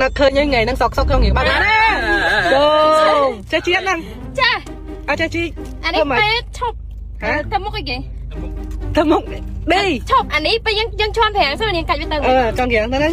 នឹកឃើញថ្ងៃហ្នឹងសក់សក់ក្នុងរៀងបាក់ឡានណាចូលចេះជាតិហ្នឹង ចា អត់ចេះជី អានេះពេលឈប់ទៅមុខអីគេ ទៅមុខឌី ឈប់អានេះពេលយើងជន់ប្រាំងសិននាងកាច់វាទៅ អឺចង់ប្រាំងទៅហ្នឹង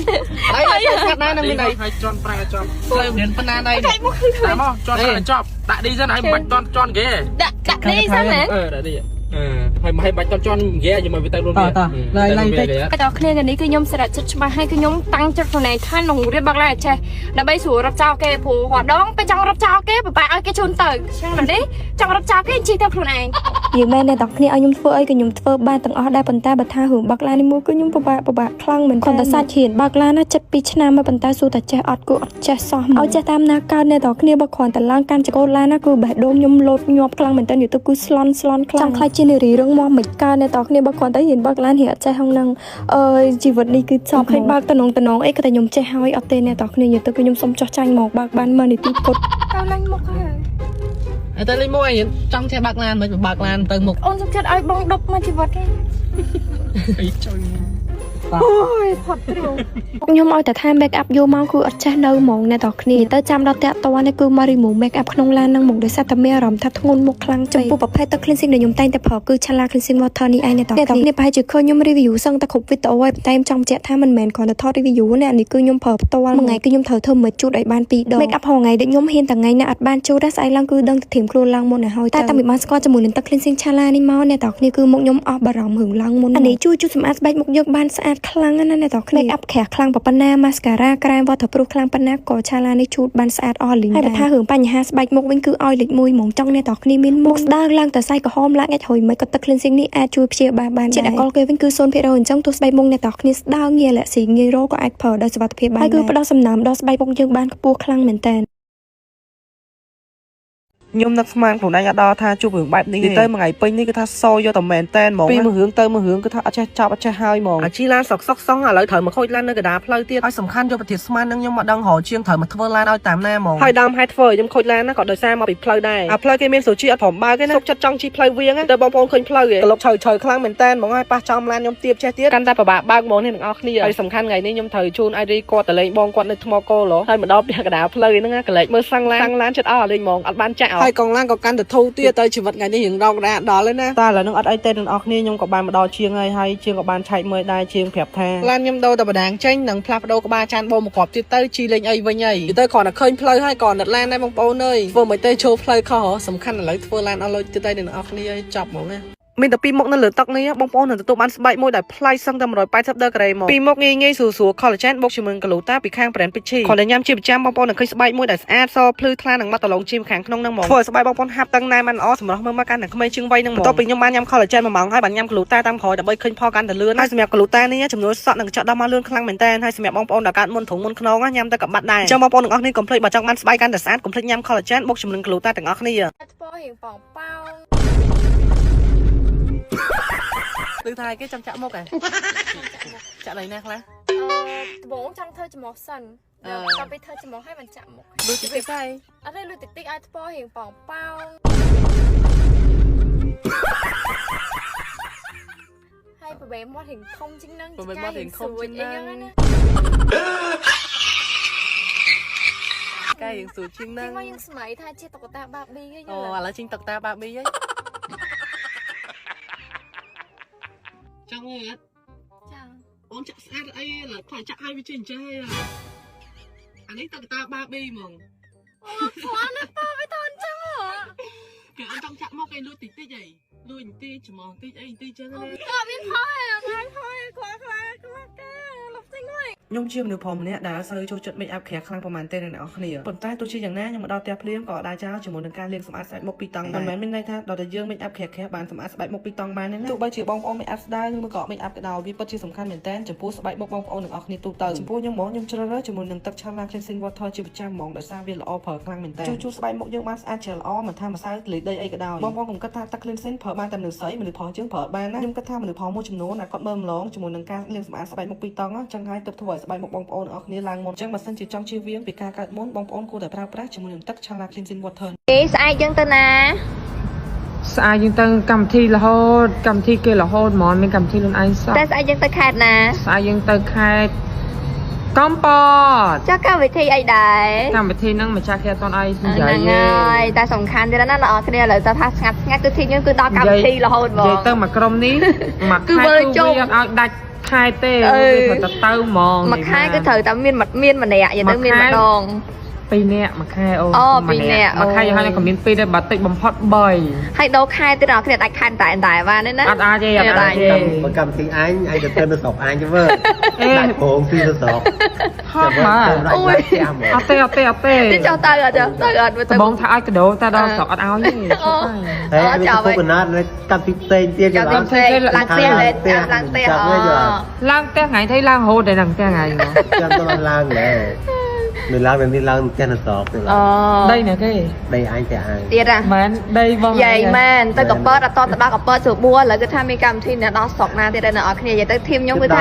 ហើយស្កាត់ណានឹងមានអី ហើយជន់ប្រាំងឲ្យចប់ ផ្លូវមានប៉ុណ្ណាណៃ កាច់មុខគឺ តាមមកជន់ប្រាំងឲ្យចប់ដាក់ឌីសិនហើយមិនបាច់តន់ជន់គេ ដាក់ឌីសិនណា អឺដាក់ឌីអឺហើយមិនបាច់តន់ជន់គេយកមកវាទៅខ្លួនវា តឡៃឡៃតិច ក៏ដល់គ្នានេះគឺខ្ញុំសម្រាប់ចិត្តច្បាស់ហើយគឺខ្ញុំតាំងចិត្តខ្លួនឯងថានឹងរៀនបើកឡានឲ្យចេះដើម្បីស្រួលរត់ចោលគេព្រោះរាល់ដងពេលចង់រត់ចោលគេពិបាកឲ្យគេជូនទៅចឹងនេះចង់រត់ចោលគេជិះទៅខ្លួនឯង និយាយមែនអ្នកទាំងគ្នាឲ្យខ្ញុំធ្វើអីក៏ខ្ញុំធ្វើបានទាំងអស់ដែរប៉ុន្តែបើថារឿងបើកឡាននេះមួយគឺខ្ញុំពិបាកពិបាកខ្លាំងមែនគ្រាន់តែសាច់ឈានបើកឡានណាចិត្ត2ឆ្នាំហើយប៉ុន្តែសួរតែចេះអត់គឺអត់ចេះសោះមកឲ្យចេះតាមណាកើតអ្នកទាំងគ្នាបើគ្រាន់តែឡើងកាន់ចកោឡានណាគឺបេះដូងខ្ញុំលោតញាប់ខ្លាំងមែនតើនិយាយទៅគឺស្លន់ស្លន់ខ្លាំងចង់ខ្លាចជានារីរឹងមាំមិនកើតអ្នកទាំងគ្នាបើគ្រាន់តែហ៊ានបើកឡានហ៊ានអត់ចេះហងហ្នឹងអើយជីវិតនេះគឺចប់ឃើញបើកតំណងតំណងអីក៏តែខ្ញុំចេះហើយអត់ទេអ្នកទាំងគ្នានិយាយទៅគឺខ្ញុំសុំចោះចាញ់មកបើកបាន1នាទីគត់ ទៅលេងមុខហើយ តែលេងមុខអីចង់ចេះបើកឡានមិនបើកឡានទៅមុខ អូនសុខចិត្តឲ្យបងដប់មកជីវិតទេ អីចុយ អូយផត់ទ្រូ ខ្ញុំឲ្យតែថា make up យកមកគឺអត់ចេះនៅហ្មងអ្នកទាំងគ្នាទៅចាំដល់តាក់តនេះគឺមក remove make up ក្នុងឡានហ្នឹងហ្មងដោយសារតែមានអារម្មណ៍ថាធ្ងន់មុខខ្លាំងចំពោះប្រភេទទឹក cleansing ដែលខ្ញុំតែងតែប្រើគឺ Chala cleansing water នេះឯងអ្នកទាំងគ្នាប្រហែលជាឃើញខ្ញុំ review សឹងតែគ្រប់វីដេអូហើយតែខ្ញុំចង់បញ្ជាក់ថាមិនមែនគ្រាន់តែថត review ណានេះគឺខ្ញុំប្រើផ្ទាល់មួយថ្ងៃគឺខ្ញុំត្រូវធ្វើមួយជូតឲ្យបាន2ដង make up រាល់ថ្ងៃដូចខ្ញុំហ៊ានតែថ្ងៃណាអត់បានជូតស្អែកឡើងគឺដឹងតែធៀមខ្លួនឡើងមុនទៅហើយតែតាំងពីបានស្គាល់ជាមួយនឹងទឹក cleansing Chala នេះមកអ្នកទាំងគ្នាគឺមុខខ្ញុំអស់បារម្ភរឿងឡើងមុនអានេះជួយជូតសម្អាតស្បែកមុខយើងបានស្អាតខ្លាំងណាស់អ្នកទាំងគ្នា make up ក្រាស់ខ្លាំងប៉ុណ្ណា mascara ក្រែម waterproof ខ្លាំងប៉ុណ្ណាក៏ Chala នេះជូតបានស្អាតអស់លីងដែរហើយបើថារឿងបញ្ហាស្បែកមុខវិញគឺឲ្យលេខ1ហ្មងចង់អ្នកទាំងគ្នាមានមុខស្ដើងឡើងតែសៃក្រហមឡើងអាចហុយមិនក៏ទឹក cleansing នេះអាចជួយព្យាបាលបានជាតិអាល់កុលគេវិញគឺ0%អញ្ចឹងទោះស្បែកមុខអ្នកទាំងគ្នាស្ដើងងាយលាក់ស៊ីងាយរោក៏អាចប្រើដោយសុវត្ថិភាពបានហើយគឺផ្ដល់សំណើមដល់ស្បែកមុខយើងបានខ្ពស់ខ្លាំងមែនតើ ខ្ញុំនឹកស្មានខ្លួនឯងអត់ដល់ថាជួបរឿងបែបនេះទេទៅមួយថ្ងៃពេញនេះគឺថាសយកតែមែនតែនហ្មងពីមួយរឿងទៅមួយរឿងគឺថាអត់ចេះចប់អត់ចេះហើយហ្មងអាជីឡានសុកសុកសងឥឡូវត្រូវមកខូចឡាននៅកណ្ដាលផ្លូវទៀតហើយសំខាន់យកប្រធានស្មាននឹងខ្ញុំមកដឹងរជាងត្រូវមកធ្វើឡានឲ្យតាមណាហ្មងហើយដើមហេតុធ្វើឲ្យខ្ញុំខូចឡានណាក៏ដោយសារមកពីផ្លូវដែរអាផ្លូវគេមានសូជីអត់ព្រមបើកទេណាសុកចិត្តចង់ជិះផ្លូវវៀងទៅបងប្អូនឃើញផ្លូវឯងក្លុកឆៅឆៅខ្លាំងមែនតែនហ្មងហើយប៉ះចំឡានខ្ញុំទៀបចេះទៀតកាន់តែពិបាកបើកហ្មងនេះទាំងអស់គ្នាហើយសំខាន់ថ្ងៃនេះខ្ញុំត្រូវជូនអៃរីគាត់ទៅលេងបងគាត់នៅថ្មគោលហើយមកដល់ផ្ទះកណ្ដាលផ្លូវហ្នឹងកលែកមើលសាំងឡានសាំងឡានចិត្តអស់លេងហ្មងអត់បានចាក់ហើយកងឡានក៏កាន់តែធូរទៀតទៅជីវិតថ្ងៃនេះរៀងរងដែរដល់ហើយណាតែឥឡូវហ្នឹងអត់អីទេទាំងអស់គ្នាខ្ញុំក៏បានមកដល់ជាងហើយហើយជាងក៏បានឆែកមើលដែរជាងប្រាប់ថាឡានខ្ញុំដូរតែបដាងចេញនិងផ្លាស់ប្ដូរក្បាលចានបូមមកគ្រាប់ទៀតទៅជីលេងអីវិញហើយទៅគ្រាន់តែឃើញផ្លូវហើយក៏ណិតឡានដែរបងប្អូនអើយធ្វើមិនទៅចូលផ្លូវខុសហ៎សំខាន់ឥឡូវធ្វើឡានអស់លុយទៀតទៅទាំងអស់គ្នាឲ្យចប់ហ្មងណាមានតែពីរមុខនៅលើតុនេះបងប្អូននឹងទទួលបានស្បែកមួយដែលប្លែកសឹងតែ180ដឺក្រេមកពីរមុខងាយងាយស្រួលស្រួល collagen បូកជាមួយនឹង gluta ពីខាង brand Peachy គ្រាន់តែញ៉ាំជាប្រចាំបងប្អូននឹងឃើញស្បែកមួយដែលស្អាតសភ្លឺថ្លានិងម៉ត់តឡងជាខាងក្នុងហ្នឹងហ្មងធ្វើឲ្យស្បែកបងប្អូនហាប់តឹងណែនបានល្អសម្រាប់មើលមកកាន់តែក្មេងជាងវ័យហ្នឹងហ្មងបន្ទាប់ពីខ្ញុំបានញ៉ាំ collagen 1ម៉ោងហើយបានញ៉ាំ gluta តាមក្រោយដើម្បីឃើញផលកាន់តែលឿនហើយសម្រាប់ gluta នេះចំនួនសក់នឹងកញ្ចក់ដល់មកលឿនខ្លាំងមែនតើហើយសម្រាប់បងប្អូនដែលកើតមុនទ្រុងមុនខ្នងញ៉ាំទៅក៏បាត់ដែរអញ្ចឹងបងប្អូនទាំងអស់គ្នាកុំភ្លេចបើចង់បានស្បែកកាន់តែស្អាតកុំភ្លេចញ៉ាំ collagen បូកជាមួយនឹង gluta ទាំងអស់គ្នា ថ្ពរៀងប៉ោងប៉ោង ទឺថាគេចង់ចាក់មុខហ៎ចាក់ណៃណាខ្លះ អឺដំបូងចង់ធ្វើច្រមុះសិនដល់ពេលធ្វើច្រមុះហើយមិនចាក់មុខ លួចតិចតិចហើយ អត់ទេលួចតិចតិចឲ្យថ្ពរៀងប៉ោងប៉ោងហើយប្របែមាត់រៀងធំជាងនឹង ប្របែមាត់រៀងធំជាងនឹង អីណា កែរៀងស្រួលជាងនឹង មកយើងស្មៃថាជាតុក្កតាបាប៊ីហ្នឹង អូឥឡូវជាងតុក្កតាបាប៊ីហើយចង់អត់ ចង់ អូនចាក់ស្អាតអីឡើយខ្លាចចាក់ឲ្យវាជាអញ្ចឹងហើយអានេះតុក្កតាបាប៊ីហ្មង អូខ្លាំងណាស់ប៉ាវាតអញ្ចឹងហ៎ គេអត់ចង់ចាក់មកគេលួចតិចតិចអីលួចបន្តិចច្មងតិចអីបន្តិចចឹងណា អត់មានផលទេអត់បានផលខ្លាខ្លាខ្លាគេលុបចេញហើយ ខ្ញុំជាមនុស្សប្រុសម្នាក់ដែលអត់សូវចូលចិត្ត make up ក្រាស់ខ្លាំងប៉ុន្មានទេអ្នកនរគ្នាប៉ុន្តែទោះជាយ៉ាងណាខ្ញុំមកដល់ផ្ទះភ្លាមក៏អាចចោលជាមួយនឹងការលាងសម្អាតស្បែកមុខពីរតង់ដែរមិនមែនមានន័យថាដល់តែយើង make up ក្រាស់ក្រាស់បានសម្អាតស្បែកមុខពីរតង់បានទេណាទោះបីជាបងប្អូន make up ស្ដើងឬក៏ make up ក៏ដោយវាពិតជាសំខាន់មែនទែនចំពោះស្បែកមុខបងប្អូនទាំងអស់គ្នាទូទៅចំពោះខ្ញុំហ្មងខ្ញុំជ្រើសរើសជាមួយនឹងទឹក Chala Cleansing Water ជាប្រចាំហ្មងដោយសារវាល្អប្រើខ្លាំងមែនទែនជួយជូតស្បែកមុខយើងបានស្អាតជាល្អមិនថាម្សៅលាយដីអីក៏ដោយបងប្អូនកុំគិតថាទឹក cleansing ប្រើបានតែមនុស្សស្រីមនុស្សប្រុសយើងប្រើបានណាខ្ញុំគិតថាមនុស្សប្រុសមួយចំនួនដែលគាត់មើលម្លងជាមួយនឹងការលាងសម្អាតស្បែកមុខពីរតង់អញ្ចឹងហើយទើបធ្វើឲ្យស្បែកមុខបងប្អូនទាំងអស់គ្នាឡើងមុនអញ្ចឹងបើសិនជាចង់ជៀសវាងពីការកើតមុនបងប្អូនគួរតែប្រើប្រាស់ជាមួយនឹងទឹក Chala Cleansing Water គេស្អែកយើងទៅណា ស្អែកយើងទៅកម្មវិធីរហូតកម្មវិធីគេរហូតហ្មងមានកម្មវិធីខ្លួនឯងសោះ តែស្អែកយើងទៅខេត្តណា ស្អែកយើងទៅខេត្ត កំពត ចុះកម្មវិធីអីដែរ កម្មវិធីហ្នឹងម្ចាស់គេអត់ទាន់ឲ្យនិយាយ ហ្នឹងហើយតែសំខាន់ទៀតណាអ្នកនរគ្នាឥឡូវទៅថាស្ងាត់ស្ងាត់គឺធីខ្ញុំគឺដល់កម្មវិធីរហូតហ្មង និយាយទៅមកក្រុមនេះមួយ គឺ ខែ វិលជុំ គឺវាអត់ឲ្យដាច់ខែទេ អឺ វាត្រូវតែទៅហ្មង មួយខែគឺត្រូវតែមានមានម្នាក់និយាយទៅមានម្ដង ពីរនាក់មួយខែអូ អូពីរនាក់ មួយខែ អូ យ៉ាងហោចណាស់ក៏មានពីរដែរបើតិចបំផុត3 ហើយដូរខែទៀតអ្នកនរគ្នាដាច់ខែតែតែបានទេណា អត់អាចទេអត់អាចទេ បើកម្មវិធីអញអញទៅទៅនៅស្រុកអញទៅមើល អេ ដាច់ព្រងស៊ីទៅស្រុក ហត់មក អូយផ្ទះហ្មង អត់ទេអត់ទេអត់ទេ ទៀតចុះទៅអត់ចុះទៅអត់ទៅ ដបងថាឲ្យកដោតែដល់ស្រុកអត់ឲ្យទេ អូ ហើយអញទៅពុកកណាត់នៅកម្មវិធីផ្សេងទៀត កម្មវិធីផ្សេងឡើងផ្ទះលេឡើងផ្ទះអូ ឡើងផ្ទះថ្ងៃថៃឡើងរហូតតែឡើងផ្ទះថ្ងៃហ្មង ចាំទៅឡើងដែរនៅឡើងនៅនេះឡើងផ្ទះនៅស្រុកទៅឡើង អូ ដីណាគេ ដីអញផ្ទះអញ ទៀតហ่ะ មែនដីបង យាយមែនទៅកពតអត់តទៅដល់កពតស្រួលបួលឥឡូវគឺថាមានកម្មវិធីនៅដល់ស្រុកណាទៀតដែរអ្នកនរគ្នានិយាយទៅធីមខ្ញុំគឺថ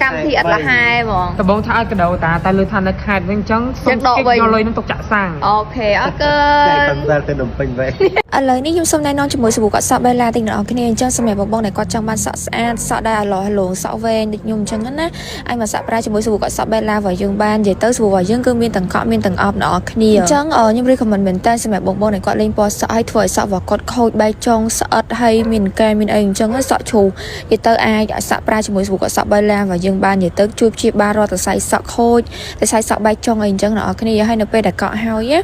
ាកម្មវិធីអត់លហែហ្មង ដបងថាឲ្យកដោតាតែលើថានៅខេត្តវិញអញ្ចឹង ចឹងដកវិញ យកលុយនឹងទុកចាក់សាំង អូខេអរគុ តែ ណ កំសាន្តទៅនំពេញវិញ ឥឡូវនេះខ្ញុំសូមណែនាំជាមួយសាប៊ូកក់សក់បេឡាទាំងអ្នកនរគ្នាអញ្ចឹងសម្រាប់បងបងដែលគាត់ចង់បានសក់ស្អាតសក់ដែលអាឡោះឡងសក់វែងដូចខ្ញុំអញ្ចឹងណាអាចមកសាក់ប្រើជាមួយសាប៊ូកក់សក់បេឡារបស់យើងបាននិយាយទៅសាប៊ូរបស់យើងគឺមានទាំងកក់មានទាំងអប់អ្នកនរគ្នាអញ្ចឹងខ្ញុំ recommend មែនតើសម្រាប់បងបងដែលគាត់លេងពណ៌សក់ឲ្យធ្វើឲ្យសក់របស់គាត់ខូចបែកចុងស្អិតហើយមានកែមានអីអញ្ចឹងសក់ជ្រូកនិយាយទៅអាចសាក់ប្រើជាមួយសាប៊ូកក់សក់បេឡារបស់យើងបាននិយាយទៅជួយព្យាបាលរាល់សរសៃសក់ខូចសរសៃសក់បែកចុងអីអញ្ចឹងអ្នកនរគ្នាហើយនៅពេលដែលកក់ហើយនិយ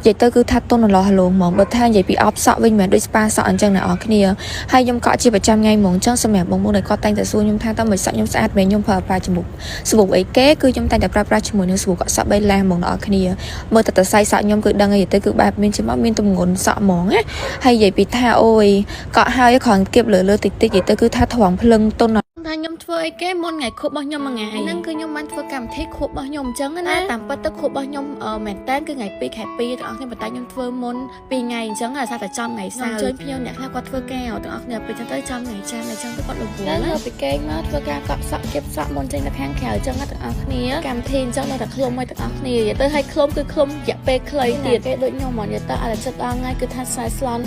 ាយទៅគឺថាទន់រលោះរលោងហ្មងបើថានិយាយពីអប់សក់វិញមិនមែនដូចស្ប៉ាសក់អញ្ចឹងអ្នកនរគ្នាហើយខ្ញុំកក់ជាប្រចាំថ្ងៃហ្មងអញ្ចឹងសម្រាប់បងប្អូនដែលគាត់តែងតែសួរខ្ញុំថាតើមិនសក់ខ្ញុំស្អាតមែនខ្ញុំប្រើប្រាស់ជាមួយសាប៊ូអីគេគឺខ្ញុំតែងតែប្រើប្រាស់ជាមួយនឹងសាប៊ូកក់សក់បេឡាហ្មងអ្នកនរគ្នាមើលតែតសៃសក់ខ្ញុំគឺដឹងហើយទៅគឺបែបមានជាមកមានទម្ងន់សក់ហ្មងណាហើយនិយាយពីថាអូយកក់ហើយគ្រាន់គៀបលើលើតិចតិចនិយាយទៅគឺថាត្រង់ភ្លឹងទន់ថាខ្ញុំធ្វើអីគេមុនថ្ងៃខួបរបស់ខ្ញុំមួយថ្ងៃហ្នឹងគឺខ្ញុំបានធ្វើកម្មវិធីខួបរបស់ខ្ញុំអញ្ចឹងណាតាមពិតទៅខួបរបស់ខ្ញុំមែនតើគឺថ្ងៃ2ខែ2ទាំងអស់គ្នាប៉ុន្តែខ្ញុំធ្វើមុន2ថ្ងៃអញ្ចឹងអាសាតែចំថ្ងៃសៅរ៍ជួយភ្ញៀវអ្នកខ្លះគាត់ធ្វើការទាំងអស់គ្នាពេលអញ្ចឹងទៅចំថ្ងៃច័ន្ទអញ្ចឹងទៅគាត់រវល់ណាពីគេងមកធ្វើការកក់សក់គៀបសក់មុនចេញទៅខាងក្រៅអញ្ចឹងទាំងអស់គ្នាកម្មវិធីអញ្ចឹងនៅតែឃ្លុំឲ្យទាំងអស់គ្នានិយាយទៅឲ្យឃ្លុំគឺឃ្លុំរយៈពេលខ្លីទៀតគេដូចខ្ញុំហ្មងនិយាយទៅឲ្យតែចិត្តដល់ថ្ងៃគឺថាខ្សែស្លន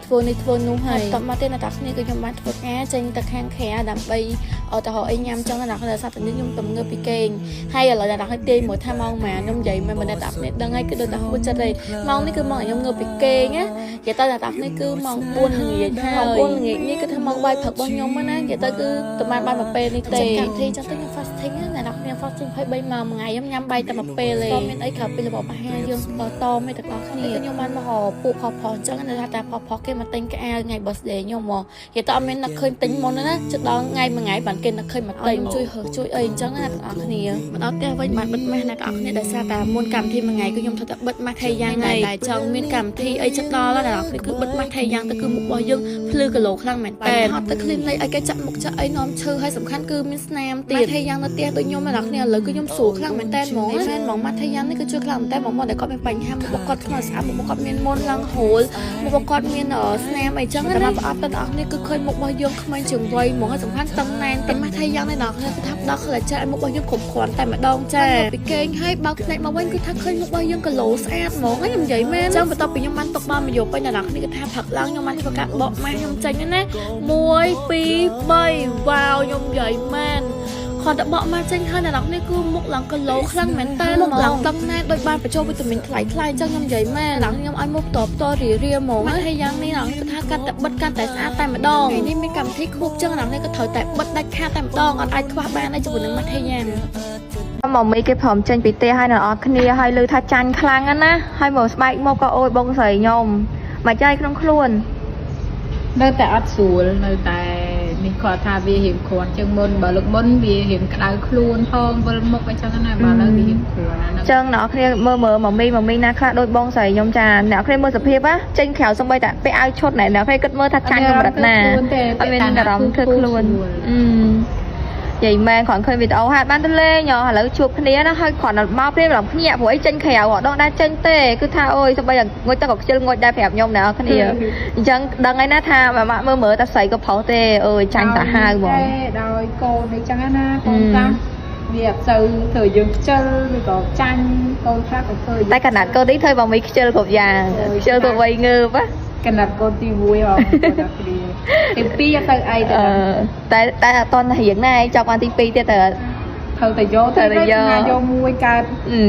់ធ្វើនេះធ្វើនោះហើយតមកទៀតអ្នកទាំងគ្នាគឺខ្ញុំបានធ្វើការចេញទៅខាងក្រៅដើម្បីទៅរកអីញ៉ាំចឹងអ្នកគ្នាសាប់តែនេះខ្ញុំទំងើបពីគេងហើយឥឡូវអ្នកទាំងគ្នាទាញមកថាម៉ោងម៉ាខ្ញុំនិយាយមិនអ្នកទាំងគ្នាដឹងហើយគឺដូចតែហួសចិត្តហើយម៉ោងនេះគឺម៉ោងខ្ញុំងើបពីគេងណានិយាយទៅអ្នកទាំងគ្នាគឺម៉ោង4ល្ងាចហើយម៉ោង4ល្ងាចនេះគឺថាម៉ោងបាយព្រឹករបស់ខ្ញុំណានិយាយទៅគឺប្រហែលបានមួយពេលនេះទេកម្មវិធីចឹងទៅខ្ញុំ fasting ណាអ្នកទាំងគ្នា fasting 23ម៉ោងមួយថ្ងៃខ្ញុំញ៉ាំបាយតែមួយពេលទេមានអីក្រៅពីរបបអាហារយើងតតមេទាំងអស់គ្នាខ្ញុំបានមករកពួកផុសផុសចឹងនៅថាតែផុសផុសគេមកទិញក្អាវថ្ងៃ birthday ខ្ញុំហ្មងនិយាយទៅអត់មាននឹកឃើញទិញមុនណាជិតដល់ថ្ងៃមួយថ្ងៃបានគេនឹកឃើញមកទិញជួយរើសជួយអីអញ្ចឹងណាទាំងអស់គ្នាមកដល់ផ្ទះវិញបានបិទម៉ាស់ណាទាំងអស់គ្នាដោយសារតែមុនកម្មវិធីមួយថ្ងៃគឺខ្ញុំត្រូវតែបិទម៉ាស់ថៃយ៉ាងដែរតែចង់មានកម្មវិធីអីជិតដល់ហើយអ្នកទាំងអស់គ្នាគឺបិទម៉ាស់ថៃយ៉ាងទៅគឺមុខរបស់យើងភ្លឺគីឡូខ្លាំងមែនតើហត់ទៅឃ្លីនលេខឲ្យគេចាក់មុខចាក់អីនាំឈឺហើយសំខាន់គឺមានស្នាមទៀតថៃយ៉ាងនៅផ្ទះដូចខ្ញុំអ្នកទាំងអស់គ្នាឥឡូវគឺខ្ញុំស្រួលខ្លាំងមែនតើហ្មងមែនហ្មងម៉ាស់ថៃយ៉ាងនេះគឺជួយខ្លាំងមែនតើហ្មងមកដែលគាត់មានបញ្ហាមុខរបស់គាត់ខ្មៅស្អាតមុខរបស់គាត់មានមុនឡើងហូលមុខរបស់គាត់មានស្នាមអីចឹងណាប្រអប់ទៅទាំងអស់គ្នាគឺឃើញមុខរបស់យើងក្មេងជាងវ័យហ្មងហើយសំខាន់តឹងណែនតែម៉ាស់ថៃយ៉ាងនេះអ្នកគ្នាគឺថាផ្ដល់ collagen ឲ្យមុខរបស់យើងគ្រប់គ្រាន់តែម្ដងចាពីគេងហើយបើកភ្នែកមកវិញគឺថាឃើញមុខរបស់យើងគីឡូស្អាតហ្មងខ្ញុំនិយាយមែនចឹងបន្ទាប់ពីខ្ញុំបានទុកបានមួយយប់ពេញអ្នកគ្នាគឺថាផឹកឡើងខ្ញុំបានធ្វើការបកម៉ាស់ខ្ញុំចេញណា1 2 3វ៉ាវខ្ញុំនិយាយមែនគ្រាន់តែបកមកចេញហើយអ្នកនរគ្នាគឺមុខឡើងគីឡូខ្លាំងមែនតើមុខឡើងតឹងណែនដូចបានបញ្ចូលវីតាមីនថ្លៃថ្លៃអញ្ចឹងខ្ញុំនិយាយមែនឡើងខ្ញុំឲ្យមុខតបតរីរាហ្មងហើយយ៉ាងនេះឡើងគឺថាកាន់តែបិទកាន់តែស្អាតតែម្ដងថ្ងៃនេះមានកម្មវិធីខួបចឹងអ្នកនរគ្នាក៏ត្រូវតែបិទដាច់ខាតតែម្ដងអត់អាចខ្វះបានទេជាមួយនឹងម៉ាស់ថេយ៉ាង មកមីគេព្រមចេញពីផ្ទះហើយអ្នកនរគ្នាហើយឮថាចាញ់ខ្លាំងណាស់ហើយមកស្បែកមកក៏អូយបងស្រីខ្ញុំមកចៃក្នុងខ្លួន នៅតែអត់ស្រួលនៅតែនេះគាត់ថាវារៀងគ្រាន់ជាងមុនបើលើកមុនវារៀងក្តៅខ្លួនផងវិលមុខអីចឹងណាបើឥឡូវវារៀងគ្រាន់ណា ចឹងអ្នកនរគ្នាមើលមើលម៉មីម៉មីណាខ្លះដូចបងស្រីខ្ញុំចាអ្នកនរគ្នាមើលសភាពណាចេញក្រៅសំបីតែពាក់អាវឈុតណែអ្នកនរគ្នាគិតមើលថាចាញ់កម្រិតណាអត់មានអារម្មណ៍ធ្វើខ្លួនអឺនិយាយមែនគ្រាន់ឃើញវីដេអូហាត់បានទៅលេងឥឡូវជួបគ្នាណាហើយគ្រាន់តែមកព្រាមឡើងភ្ញាក់ព្រោះអីចេញក្រៅអត់ដងដែរចេញទេគឺថាអូយសំបីតែងុយទៅក៏ខ្ជិលងុយដែរប្រាប់ខ្ញុំអ្នកនរគ្នាអញ្ចឹងដឹងហើយណាថាម៉ាក់មើលមើលតែស្រីក៏ប្រុសទេអើយចាញ់សាហាវហ្មង ដោយកូនអីចឹងណាកូនខ្លះវាអត់សូវធ្វើយើងខ្ជិលឬក៏ចាញ់កូនខ្លះក៏ធ្វើ តែកណាត់កូននេះធ្វើបើមិនខ្ជិលគ្រប់យ៉ាងខ្ជិលទៅវ័យងើប កណាត់កូនទី1បងប្អូនដល់គ្នាទី2អត់ទៅអី តែតែអត់តន់រៀងណាចង់បានទី2ទៀតទៅ ត្រូវតែយក ត្រូវតែយក ណាយកមួយកើត អឺ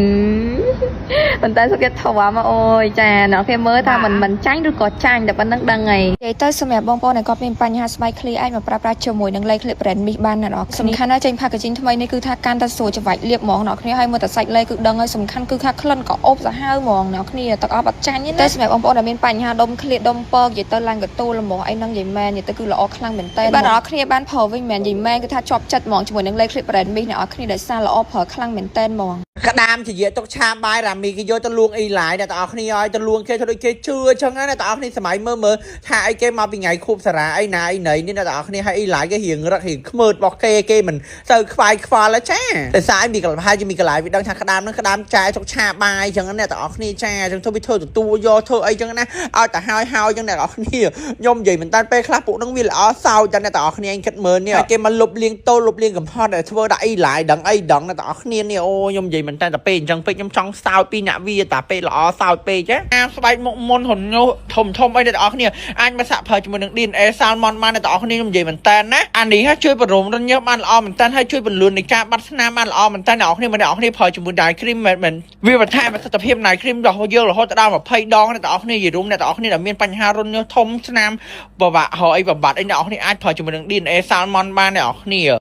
ប៉ុន្តែសុខចិត្តធំមកអូយចាអ្នកគេមើលថាមិនមិនចាញ់ឬក៏ចាញ់តែប៉ុណ្្នឹងដឹងហើយនិយាយទៅសម្រាប់បងប្អូនដែលគាត់មានបញ្ហាស្បែកឃ្លីអាចមកប្រើប្រាស់ជាមួយនឹងលេខឃ្លី brand មីសបានអ្នកនរសំខាន់ណាស់ចេញ packaging ថ្មីនេះគឺថាកាន់តែស្រួលច្របាច់លាបហ្មងអ្នកគ្នាហើយមើលតែសាច់លេគឺដឹងហើយសំខាន់គឺថាក្លិនក៏អូបសាហាវហ្មងអ្នកគ្នាទឹកអប់អត់ចាញ់ទេណាតែសម្រាប់បងប្អូនដែលមានបញ្ហាដុំឃ្លៀដុំពកនិយាយទៅឡើងកទូលល្មមអីហ្នឹងនិយាយមែននិយាយទៅគឺល្អខ្លាំងមែនតើបាទអ្នកគ្នាបានប្រើវិញមែននិយាយមែនគឺថាជាប់ចិត្តហ្មងជាមួយនឹងលេខឃ្លី brand មីសអ្នកគ្នាដោយសារល្អប្រើខ្លាំងមែនតើហ្មង ក្តាមជាយាទុកឆាបាយរ៉ាមីគេយកទៅលួងអ៊ីឡាយអ្នកទាំងអស់គ្នាឲ្យទៅលួងគេធ្វើដូចគេជឿអញ្ចឹងណាអ្នកទាំងអស់គ្នាសម័យមើលមើលថាអីគេមកពីថ្ងៃខួបសារ៉ាអីណាអីណីនេះអ្នកទាំងអស់គ្នាឲ្យអ៊ីឡាយគេរៀងរឹករៀងខ្មើតរបស់គេគេមិនទៅខ្វាយខ្វល់ទេចាតែសារអីមីកន្លែងជាមីកន្លែងវាដឹងថាក្តាមហ្នឹងក្តាមចែទុកឆាបាយអញ្ចឹងណាអ្នកទាំងអស់គ្នាចាអញ្ចឹងធ្វើវាធ្វើទទួលយកធ្វើអីអញ្ចឹងណាឲ្យតែហើយហើយអញ្ចឹងអ្នកទាំងអស់គ្នាខ្ញុំនិយាយមិនតាន់ពេលខ្លះពួកហ្នឹងវាល្អសោចតែអ្នកទាំងអស់គ្នាអញគិតមើលនេះគេមកលុបលាងតូលុបលាងកំហុសដែលធ្វើដាក់អ៊ីឡាយដឹងអីដឹងអ្នកទាំងអស់គ្នានេះអូខ្ញុំនិយាយមិនតែតែពេលអញ្ចឹងពេកខ្ញុំចង់សោចពីអ្នកវាតាពេលល្អសោចពេកចាអាស្បែកមុខមុនហ៊ុនញោធំធំអីអ្នកទាំងអស់គ្នាអាចមកសាក់ប្រើជាមួយនឹង DNA Salmon បានអ្នកទាំងអស់គ្នាខ្ញុំនិយាយមិនតែណាអានេះហាជួយបរមរញើសបានល្អមែនតើហើយជួយពន្លឿននៃការបាត់ស្នាមបានល្អមែនតើអ្នកទាំងអស់គ្នាអ្នកទាំងអស់គ្នាប្រើជាមួយ Night Cream មែនមែនវាបន្ថែមប្រសិទ្ធភាព Night Cream របស់យើងរហូតដល់20ដងអ្នកទាំងអស់គ្នានិយាយរួមអ្នកទាំងអស់គ្នាដែលមានបញ្ហារន្ធញើសធំស្នាមបបាក់ហអីបបាត់អីអ្នកទាំងអស់គ្នាអាចប្រើជាមួយនឹង DNA Salmon បានអ្នកទាំងអស់គ្នា។